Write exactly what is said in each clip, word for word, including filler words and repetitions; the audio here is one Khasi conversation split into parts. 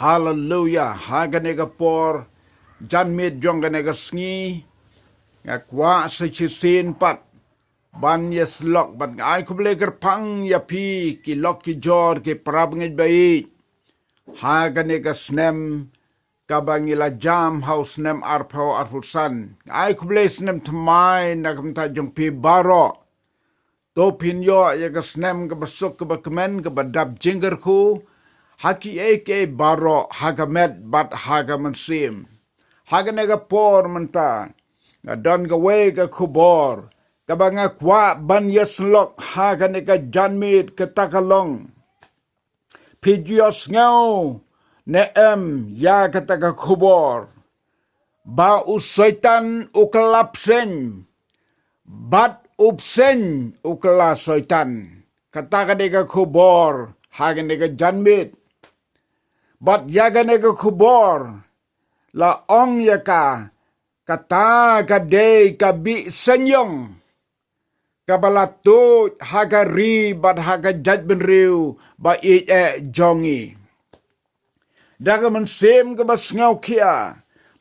Haleluya. Ha kane ka por, janmiet jong kane ka sngi, nga kwah sa shisien pat ban ïasyllok bad nga ai khublei kyrpang ïa phi ki lok ki jor ki parabangeit ba ïeit. Ha kane ka snem kaba ngi la jam ha u snem arphew arphew san. Nga ai khublei snem thymmai na ka bynta jong phi baroh. To phin ïoh ïa ka snem kaba suk kaba kmen kaba dap jingkyrkhu ha kiei kiei baroh ha ka met bad ha ka mynsiem. Ha kane ka por mynta nga don kawei ka khubor kaba nga kwah ban ïasyllok ha kane ka janmiet, kata ka long, phi ju ïohsngew ne em ïa kata ka khubor ba u Soitan u kylla bseiñ bad u bseiñ u kylla Soitan? Kata ka dei ka khubor ha kane ka janmiet. Bad ïa kane ka khubor la ong ïa ka, kata ka dei ka bih seiñiong kaba la tuid ha ka ri bad ha ka jaitbynriew ba ïeit eh jong ngi. Da ka mynsiem kaba sngewkhia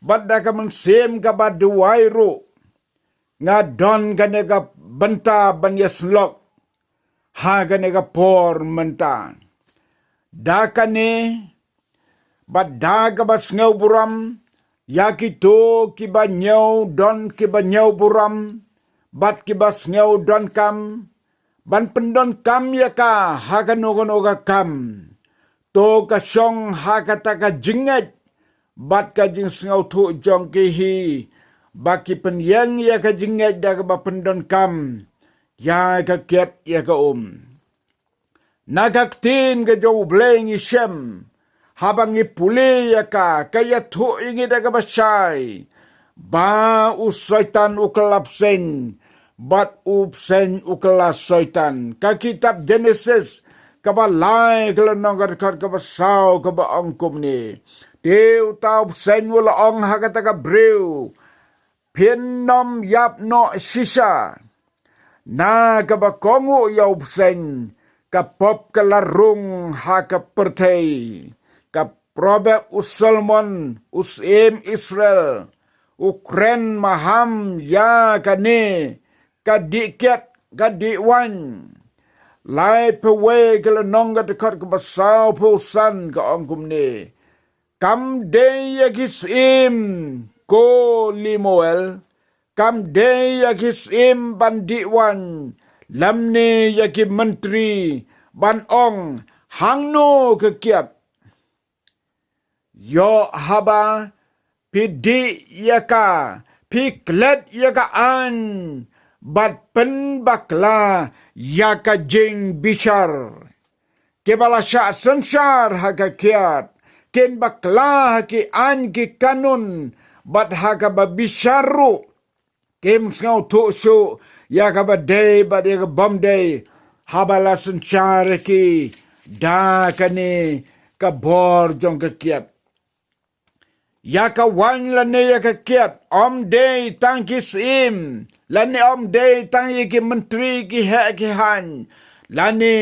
bad da ka mynsiem kaba duwai ruh, nga don kane ka bynta ban ïasyllok ha kane ka por mynta. Da kane bad da kaba sngewburom ïa kito kiba ñiew don, kiba ñiew burom bad kiba sngewdonkam ban pyndonkam ïa ka ha kano kano ka kam. To ka shong ha kata ka jingngeit bad ka jingsngewthuh jong ki hi ba ki pynïeng ïa ka jingngeit da kaba pyndonkam ïa ka kiad ïa ka um. Na ka ktien ka jong U Blei ngi shem, haba ngi pule ïa ka, ka ïathuh ïa ngi da kaba shai ba u Soitan u kylla bseiñ bad u bseiñ u kylla Soitan. Ka kitab Jenesis kaba lai, ka lynnong ka dkhot kaba saw, kaba ong kumne: Te uta u bseiñ u la ong ha kata ka briew, phin nym ïap noh shisha na kaba kohnguh ïa u bseiñ. Ka pop ka la rung ha ka pyrthei. Ka Proverb, u Solomon u syiem Israel u kren maham ïa kane ka dih kiad ka dih waiñ. Laiphew wei, ka lynnong ka dkhot kaba sawphew san, ka ong kumne: Kam dei ïa ki syiem, ko Lemuel, kam dei ïa ki syiem ban dih waiñ, lymne ïa ki myntri ban ong, hangno ka kiad? Ïoh haba phi dih ïa ka, phi klet ïa ka aiñ bad pynbakla ïa ka jingbishar. Kiba la shah synshar ha ka kiad kin bakla ha ki aiñ ki kanun bad ha kaba bishar ruh. Kim sngewthuh shuh ïa kaba dei bad ïa ka bym dei haba la synshar ïa ki da kane ka bor jong ka kiad. Ïa ka waiñ lane ïa ka kiad ym dei tang ki syiem, lane ym dei tang ïa ki myntri, ki heh ki haiñ, lane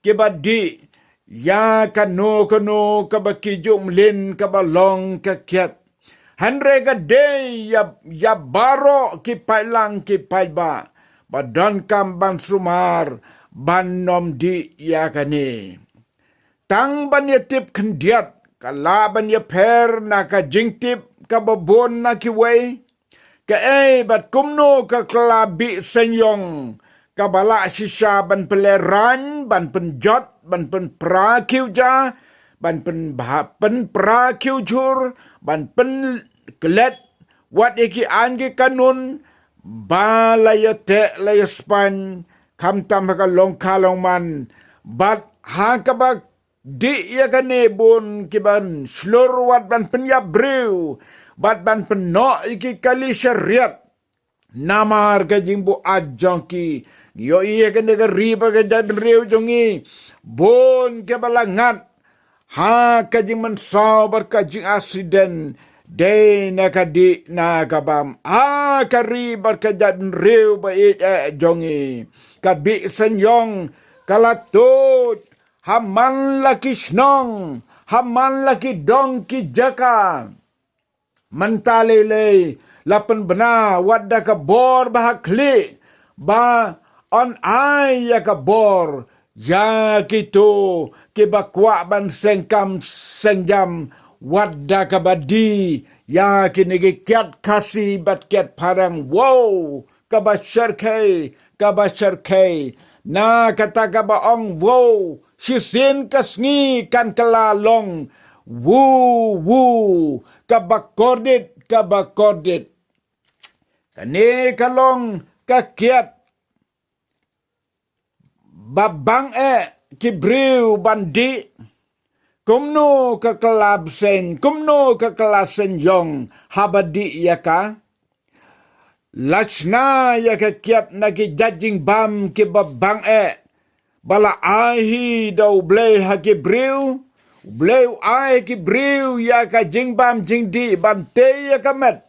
kiba dih ïa kano kano kaba ki ju mlien kaba long ka kiad. Hynrei ka dei ïa, ïa baroh ki paidlang ki paidbah ba donkam ban sumar ban nym dih ïa kane. Tang ban ïatip khyndiat, ka lah ban ïapher na ka jingtip kaba bun na kiwei. Kaei bad kumno ka kylla bih seiñiong kaba lah shisha ban pynlehraiñ, ban pynjot, ban pynpra khiew ja, ban pynbha, pynpra khiew jhur, ban pynklet wat ïa ki aiñ ki kanun ba la ïateh la ïaspaiñ, khamtam ha ka longkha longman, bad ha kaba dih ïa kane bun kiban shlur wat ban pynïap briew bad ban pynnoh ïa ki kali shariat namar ka jingbuaid jong ki. Ïohi ïa kane ka ri bad ka jaitbynriew jong ngi, bun kiba la ngat ha ka jingmynsaw bad ka jingaksiden dei na ka dih na ka bam. Ha ka ri bad ka jaitbynriew ba ïeit eh jong ngi, ka bih seiñiong ka la tuid ha man la ki shnong, ha man la ki dong ki jaka. Mynta lei lei la pynbna wat da ka bor ba ha khlieh, ba yn ai ïa ka bor ïa kito kiba kwah ban seng kam seng jam, wat da kaba die ïa kine ki kiad Khasi bad kiad Phareng. Wow, kaba syrkhei, kaba syrkhei. Na kata kaba ong wow, shisien ka sngi kan kylla long wu wu, kaba kordit, kaba kordit. Kane ka long ka kiad ba bang eh ki briew ban dih. Kumno ka kylla bseiñ, kumno ka kylla seiñ ïong haba dih ïa ka. La shna ïa ka kiad na ki jait jingbam kiba bang eh, ba la ai hi da U Blei ha ki briew. U Blei u ai ki briew ïa ka jingbam jingdih ban tei ïa ka met,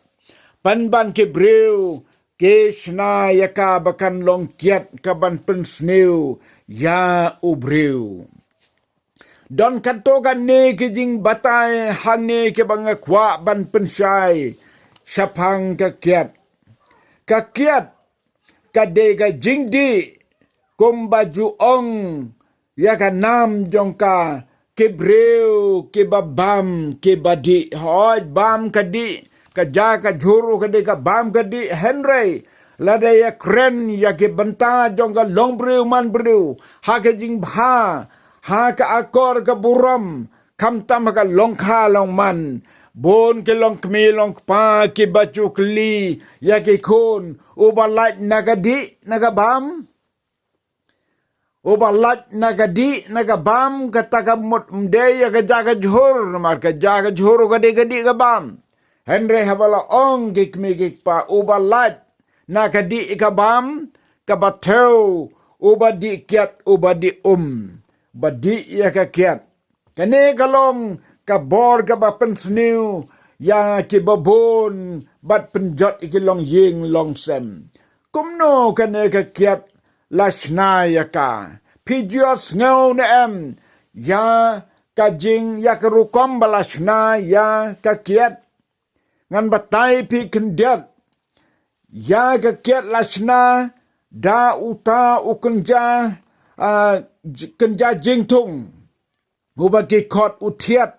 pynban ki briew ki shna ïa ka ba kan long kiad ka ban pynsniew ïa u briew. Don katto katne ki jingbatai hangne kiba nga kwah ban pynshai shaphang ka kiad. Ka kiad ka dei ka jingdih, kumba ju ong ïa ka nam jong ka, ki briew kiba bam kiba dih. Hooid, bam ka dih, ka ja ka jhur ka dei ka bam ka dih, hynrei lada ïa kren ïa ki bynta jong ka longbriew manbriew ha ka jingbha, ha ka akor ka burom, khamtam ha ka longkha longman, bun ki longkmie longkpa kiba ju kylli ïa ki khun, uba lait na ka dih na ka bam? Uba lait na ka dih na ka bam, kata ka mut ym dei ïa ka ja ka jhur, namar ka ja ka jhur ka dei ka dih ka bam. Hynrei haba la ong ki kmie ki kpa uba lait na ka dih ka bam, kaba thew uba dih kiad, uba dih um, ba dih ïa ka kiad. Kane ka long ka bor kaba pynsniew ïa kiba bun bad pynjot ïa ki longïing longsem. Kumno kane ka kiad la shna ïa ka? Phi ju ïohsngew ne em ïa ka jing, ïa ka rukom ba la shna ïa ka kiad? Ngan batai phi khyndiat. Ïa ka kiad la shna da uta u kynja, ah, j-, kynja jingthung, uba ki khot u thiat.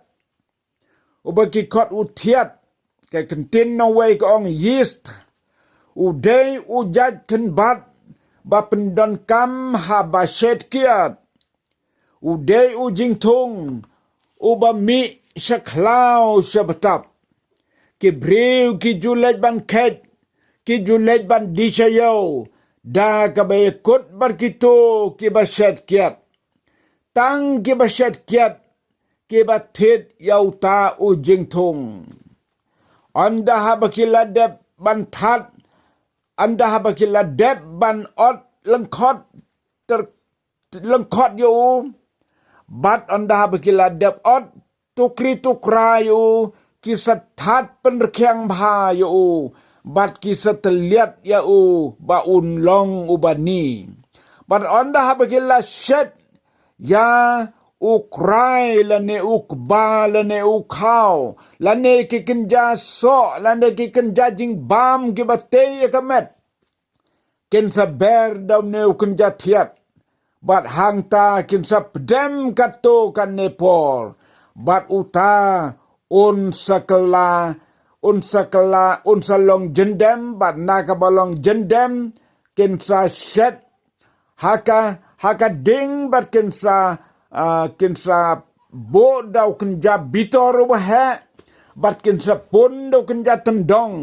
Uba ki khot u thiat, ka ktien nongwei ka ong yeast. U dei u jait kynbat ba pyndonkam haba shet kiad. U dei u jingthung uba mih sha khlaw sha btap. Ki briew ki ju leit ban kheit, ki ju leit ban die sha ïew da kaba ïakut bad kito kiba shet kiad. Tang kiba shet kiad kiba thied ïa uta u jingthung. Ynda haba ki la dep ban thad, ynda haba ki la dep ban ot lyngkhot, ter-, lyngkhot ïa u, bad ynda haba ki la dep ot tukri tukra ïa u, ki sa thad pynrkhiang bha ïa u, bad ki sa tylliat ïa u ba un long uba nie. Bad ynda haba ki la shet ïa u krai lane u kba lane u khaw lane ki kynja soh lane ki kynja jingbam kiba tei ïa ka met, kin sa ber da une u kynja thiat. Bad hangta kin sa pdem katto katne por, bad uta un sa kylla, un sa kylla, un sa long jyndem, bad na kaba long jyndem kin sa shet ha ka, ha ka ding, bad kin sa, ah, kin sa buh da u kynja bitor uba heh, bad kin sa pun da u kynja tyndong.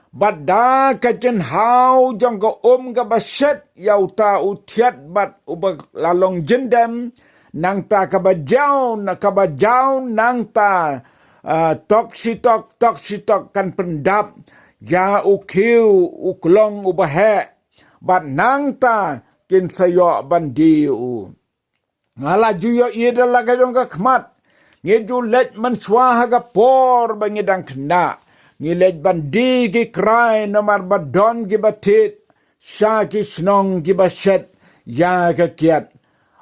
Bad da ka jinghaw jong ka um kaba shet ïa uta u thiat bad uba la long jyndem, nangta kaba jaw, na kaba jaw nangta, ah, tok shi tok, tok shi tok kan pyndap ïa u khiew u klong uba heh. Bad nangta kin sa ïoh ban die ïa u. Nga la ju ïohi da la ka jong ka khmat. Ngi ju leit mynshuwa ha ka por ba ngi dang khynnah. Ngi leit ban die ki krai namar ba don kiba thied sha ki shnong kiba shet ïa ka kiad.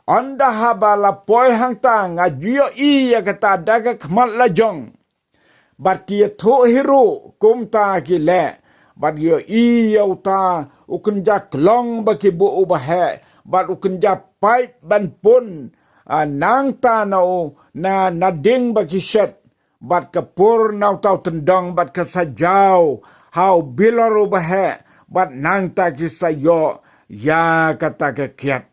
Ynda haba la poi hangta nga ju ïohi ïa kata da ka khmat lajong. Bad ki ïathuh hi ruh kumta ki leh. Bad ïohi ïa uta u kynja klong ba ki buh u baheh. Bad u kynja paip ban pun, ah, nangta na u, na, na ding ba ki shet. Bad ka pur na uta u tyndong bad ka sa jaw ha u bilor u baheh. Bad nangta ki sa ïoh ïa kata ka kiad.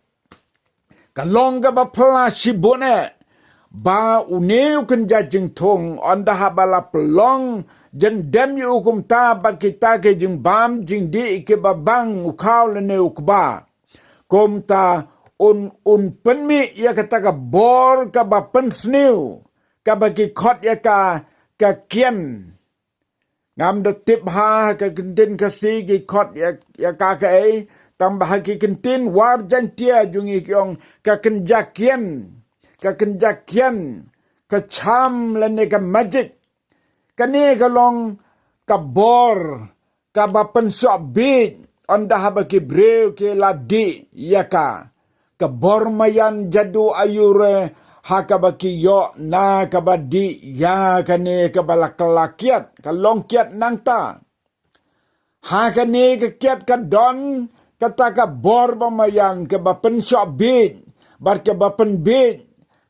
Ka long kaba phylla shibun eh ba une u kynja jingthung, ynda haba la pynlong jyndem ïa u kumta bad kita ki jingbam jingdih kiba bang u khaw lane u kba. Kumta un, un pynmih ïa kata ka bor kaba pynsniew, kaba ki khot ïa ka ka kian. Ngam da tip ha ka ktien Khasi ki khot ïa, ïa ka kaei, tang ba ha ki ktien War Jaiñtia jong ngi ki ong ka kynja kian, ka kynja kian, ka charm lane ka magic. Kane ka long ka bor kaba pynshoh bieit ynda haba ki briew ki la dih ïa ka. Ka bor maïan jadu aiu re ha kaba ki ïoh na kaba dih ïa kane kaba la kylla kiad, ka long kiad nangta. Ha kane ka kiad ka don kata ka bor ba maïan kaba pynshoh bieit bad kaba pynbieit,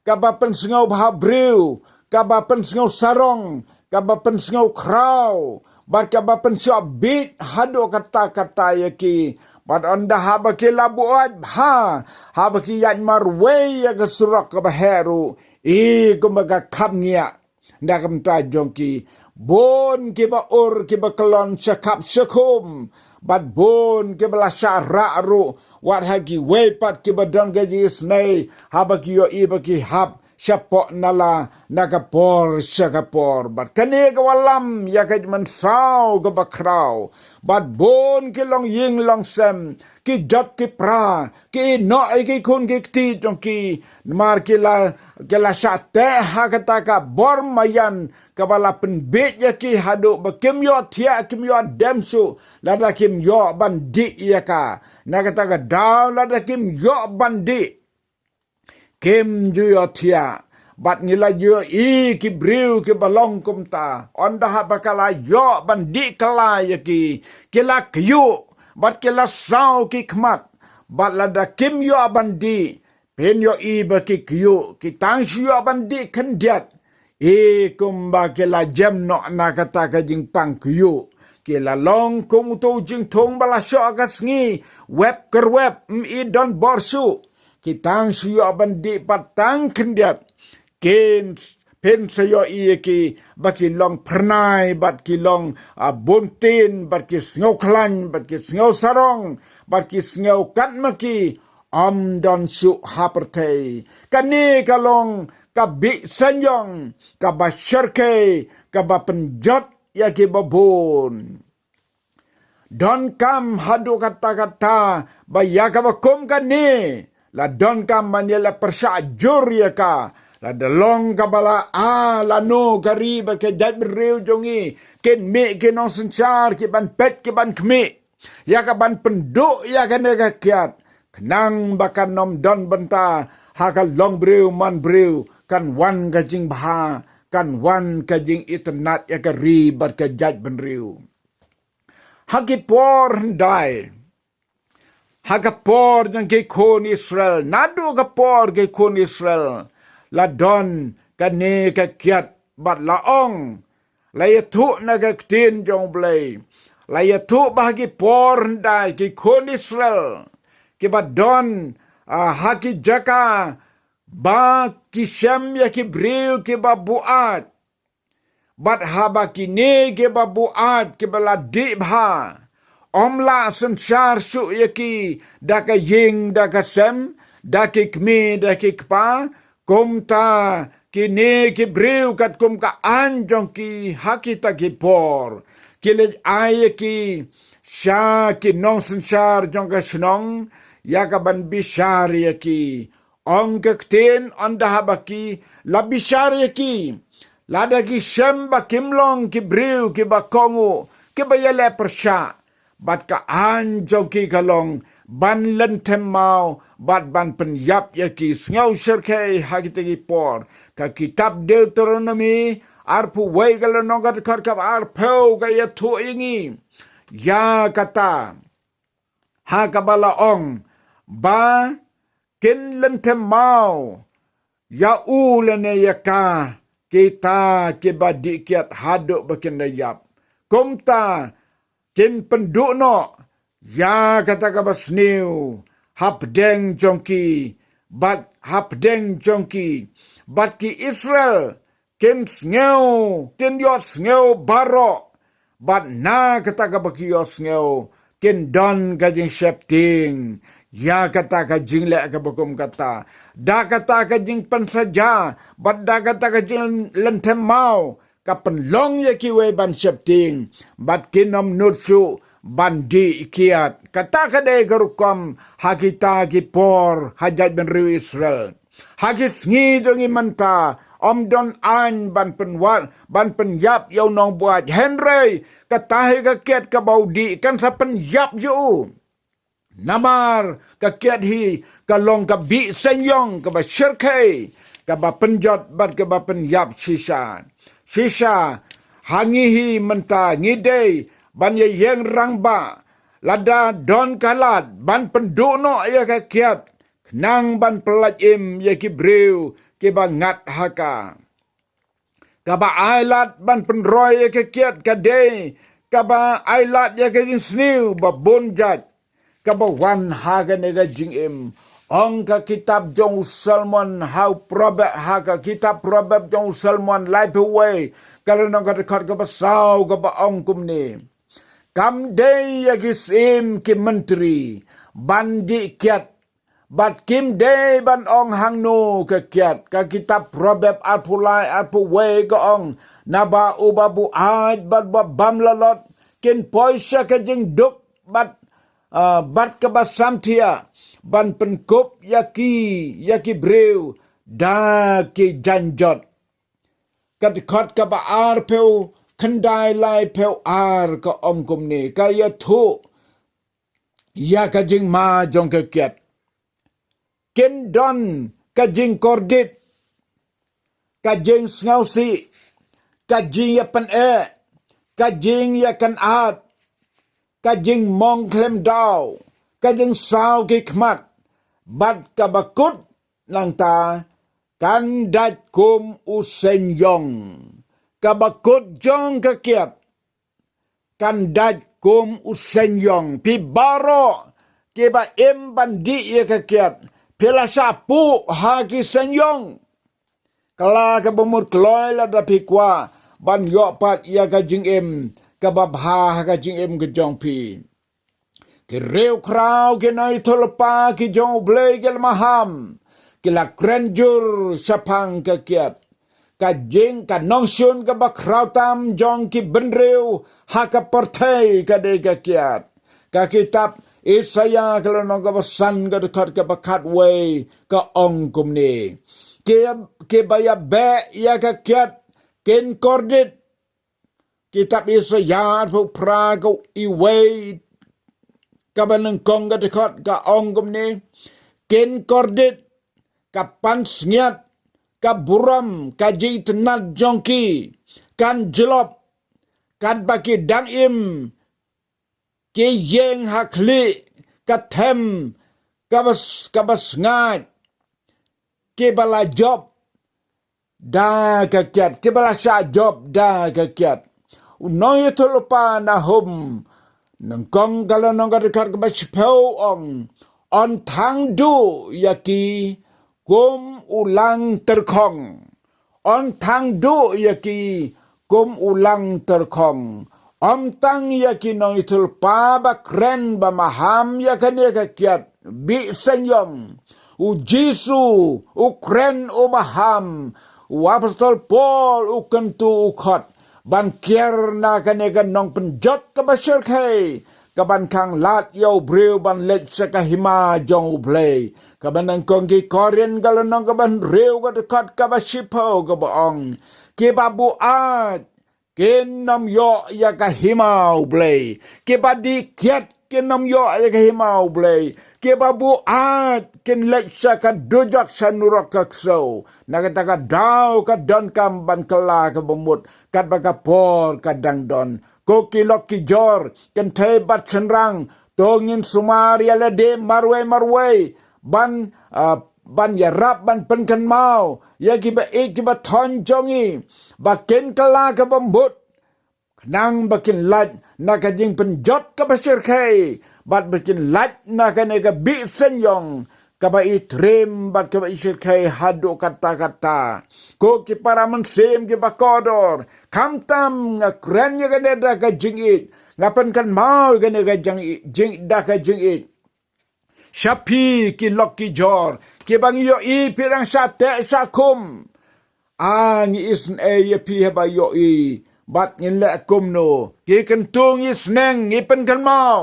kaba pynsngew bha briew, kaba pynsngew sarong, kaba pynsngew khraw, bad kaba pynshoh bieit haduh katta katta ïa ki. Bad ynda haba ki la buaid bha, haba ki ïaid marwei ïa ka surok kaba heh ruh, i kumba ka khapngiah. Na ka bynta jong ki, bun kiba ur kiba kyllon sha khap sha khum, bad bun kiba la shah rah ruh, wat ha kiwei pat kiba don ka jingisynei, haba ki ïohi ba ki hap shapoh nala na ka por sha ka por. Bad kane ka wallam ïa ka jingmynsaw kaba khraw. Bad bun ki longïing longsem, ki jot ki pra, ki ïehnoh ïa ki khun ki kti jong ki. Namar ki la, ki la shah teh ha kata ka bor maïan kaba la pynbieit ïa ki haduh ba kim ïohthiah kim ïoh dem shuh lada kim ïoh ban dih ïa ka. Na kata ka daw lada kim ïoh ban dih, kim ju ïohthiah. Bad ngi la ju ïohi ki briew kiba long kumta, ynda haba ka la ïoh ban dih kylla ïa ki, ki la kyiuh bad ki la saw ki khmat. Bad lada kim ïoh ban dih, phin ïohi ba ki kyiuh, ki tang shu ïoh ban dih khyndiat. I kumba ki la jem noh na kata ka jingpang kyiuh, ki la long kum uto u jingthung ba la shoh ka sngi, wep kyrwep, ym i don bor shuh. Ki tang shu ïoh ban dih pat tang khyndiat. Kin, phin sa ïohi ïa ki ba ki long phyrnai, bad ki long, ah, bun ktien, bad ki sngew khlaiñ, bad ki sngew sarong, bad ki sngew kat ma ki, ym don shuh ha pyrthei. Kane ka long ka bih synjong, kaba shyrkhei, kaba pynjot ïa kiba bun. Donkam haduh katta katta ba ïa kaba kum kane la donkam ban ïaleh pyrshah jur ïa ka. Lada long kaba la ah lano ka ri bad ka jaitbynriew jong ngi kin mih ki nongsynshar kiban peit kiban khmih ïa kaban pynduh ïa kane ka kiad, khnang ba kan ym don bynta ha ka longbriew manbriew, kan wan ka jingbha, kan wan ka jingitynnad ïa ka ri bad ka jaitbynriew. Ha ki por hyndai, ha ka por jong ki khun Israel, naduh ka por ki khun Israel la don kane ka kiad bad la ong, la ïathuh na ka ktien jong U Blei, la ïathuh ba ha ki por hyndai ki khun Israel kiba don, ah, ha ki jaka ba ki shem ïa ki briew kiba buaid. Bad haba kine kiba buaid kiba la dih bha, ym lah synshar shuh ïa ki da ka ïing da ka sem, da ki kmie da ki kpa, kumta kine ki briew katkum ka aiñ jong ki ha kita ki por, ki leit ai ïa ki sha ki nongsynshar jong ka shnong ïa kaban bishar ïa ki. Ong ka ktien, ynda haba ki la bishar ïa ki, lada ki shem ba kim long ki briew kiba kohnguh, kiba ïaleh pyrshah, bad ka aiñ jong ki ka long ban lynthem maw bad ban pynïap ïa ki. Sngewsyrkhei ha kita ki por. Ka kitab Deuteronomi arphew wei ka lynnong ka dkhot kaba arphew ka ïathuh ïa ngi ïa kata, ha kaba la ong ba kin lynthem maw ïa u lane ïa ka, kita kiba dih kiad haduh ba kin da ïap. Kumta kin pynduh noh ïa kata kaba sniew hapdeng jong ki, bad hapdeng jong ki, bad ki Israel kin sngew, kin ïohsngew baroh, bad na kata kaba ki ïohsngew kin don ka jingsheptieng ïa kata ka jingleh kaba kum kata. Da kata ka jingpynsaja bad da kata ka jinglynthem maw, ka pynlong ïa kiwei ban sheptieng bad kin ym nud shuh ban dih kiad. Kata ka dei ka rukom ha kita ki por ha jaitbynriew Israel. Ha ki sngi jong ngi mynta, ym don aiñ ban pynwad, ban pynïap ïa u nongbuaid. Hynrei kata hi ka kiad kaba u dih kan sa pynïap ïa u. Namar ka kiad hi ka long ka bih seiñïong kaba shyrkhei, kaba pynjot bad kaba pynïap shisha. Shisha ha ngi hi mynta ngi dei ban ïa ïeng rangbah, lada don ka lad ban pynduh noh ïa ka kiad, khnang ban pyllait im ïa ki briew kiba ngat ha ka. Kaba ailad ban pynroi ïa ka kiad ka dei kaba ailad ïa ka jingsniew ba bun jait kaba wan ha kane ka jingim. Ong ka kitab jong u Solomon ha u Proverb, ha ka kitab Proverb jong u Solomon laiphew wei ka lynnong ka dkhot kaba saw kaba ong kumne: Kam dei ïa ki syiem ki myntri ban dih kiad, bad kim dei ban ong hangno ka kiad. Ka kitab Proverb arphew lai arphew wei ka ong: Naba uba buaid bad uba bam lalot kin poi sha ka jingduk bad, ah, bad kaba samthiah ban pynkup ïa ki, ïa ki briew da ki jaiñjot. Ka dkhot kaba arphew khyndai laiphew ar ka ong kumne, ka ïathuh ïa ka jingma jong ka kiad. Kin don ka jingkordit, ka jingsngewsih, ka jingïapyneh, ka jingïakynad, ka jingmong khlem daw, ka jingsaw ki khmat, bad kaba kut nangta kan dait kum u seiñïong. Kaba kut jong ka kiad kan dait kum u seiñïong. Phi baroh kiba im ban dih ïa ka kiad, phi la shah puh ha ki seiñïong. Ka la kaba mut kloi lada phi kwah ban ïoh pat ïa ka jingim kaba bha ha ka jingim ka jong phi. Ki riewkhraw, ki nongïathuhlypa ki jong U Blei ki la maham, ki la kren jur shaphang ka kiad. Ka jing, ka nongshun kaba khraw tam jong ki bynriew ha ka pyrthei ka dei ka kiad. Ka kitab Isaiah ka lynnong kaba san ka dkhot kaba khatwei ka ong kumne: Ki, kiba ïabeh ïa ka kiad kin kordit. Kitab Isaiah arphew phra ka wei kaba nyngkong ka dkhot ka ong kumne: Kin kordit, ka pansngiat, ka burom, ka jingtynnad jong ki kan jlop, katba ki dang im ki ïeng ha khlieh, ka them kaba s-, kaba sngaid, kiba la jop da ka kiad, kiba la shah jop da ka kiad. U nongïathuhlypa Nahum nyngkong ka lynnong ka dkhot kaba shiphew ong: Yn thang duh ïa ki kum u lang tyrkhong. Yn thang duh ïa ki kum u lang tyrkhong. Ym tang ïa ki nongïathuhlypa ba kren ba maham ïa kane ka kiad bih seiñïong. U Jisu u kren, u maham. U apostol Paul u kyntu, u khot ban kiar na kane ka nongpynjot kaba shyrkhei, kaban khanglad ïa u briew ban leit sha ka hima jong U Blei. Kaba nyngkong ki Korinth ka lynnong kaba hynriew ka dkhot kaba shiphew kaba ong: Kiba buaid kin ym ïoh ïa ka hima U Blei. Kiba dih kiad kin ym ïoh ïa ka hima U Blei. Kiba buaid kin leit sha ka dujok, sha nurok ka ksew. Na kata ka daw ka donkam ban kylla kaba mut katba ka por ka dang don. Ko ki lok ki jor, kynthei bad shynrang, to ngin sumar ïa lade marwei marwei ban, ah, ban ïarap ban pynkynmaw ïa kiba ïeit kiba thoiñ jong ngi ba kin kylla kaba mut, khnang ba kin lait na ka jingpynjot kaba shyrkhei bad ba kin lait na kane ka bih seiñ ïong kaba i triem bad kaba i shyrkhei haduh katta katta. Ko ki para mynsiem kiba kordor, khamtam nga kren ïa kane da ka jingïeit, nga pynkynmaw ïa kane ka jingïeit, jing, da ka jingïeit sha phi ki lok ki jor kiba ngi ïohi phi dang shah teh shah khum. A, ngi isynei ïa phi haba ïohi, bad ngin leh kumno? Ngi kyntu, ngi sneng, ngi pynkynmaw.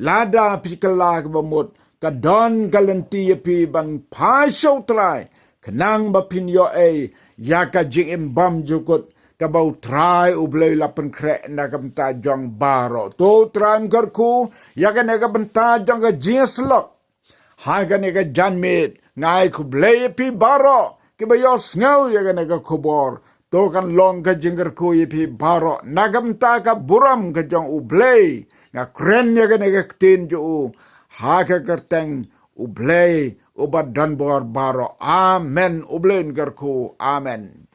Lada phi kylla kaba mut, ka don ka lynti ïa phi ban phai sha U Trai, khnang ba phin ïoh ei ïa ka jingim bymjukut kaba U Trai U Blei la pynkhreh na ka bynta jong baroh. To U Trai un kyrkhu ïa kane ka bynta jong ka jingïasyllok ha kane ka janmiet. Nga ai khublei ïa phi baroh kiba ïohsngew ïa kane ka khubor. To kan long ka jingkyrkhu ïa phi baroh na ka bynta ka burom ka jong U Blei. Nga kren ïa kane ka ktien jong u ha ka kyrteng U Blei uba don bor baroh. Amen. U Blei un kyrkhu. Amen.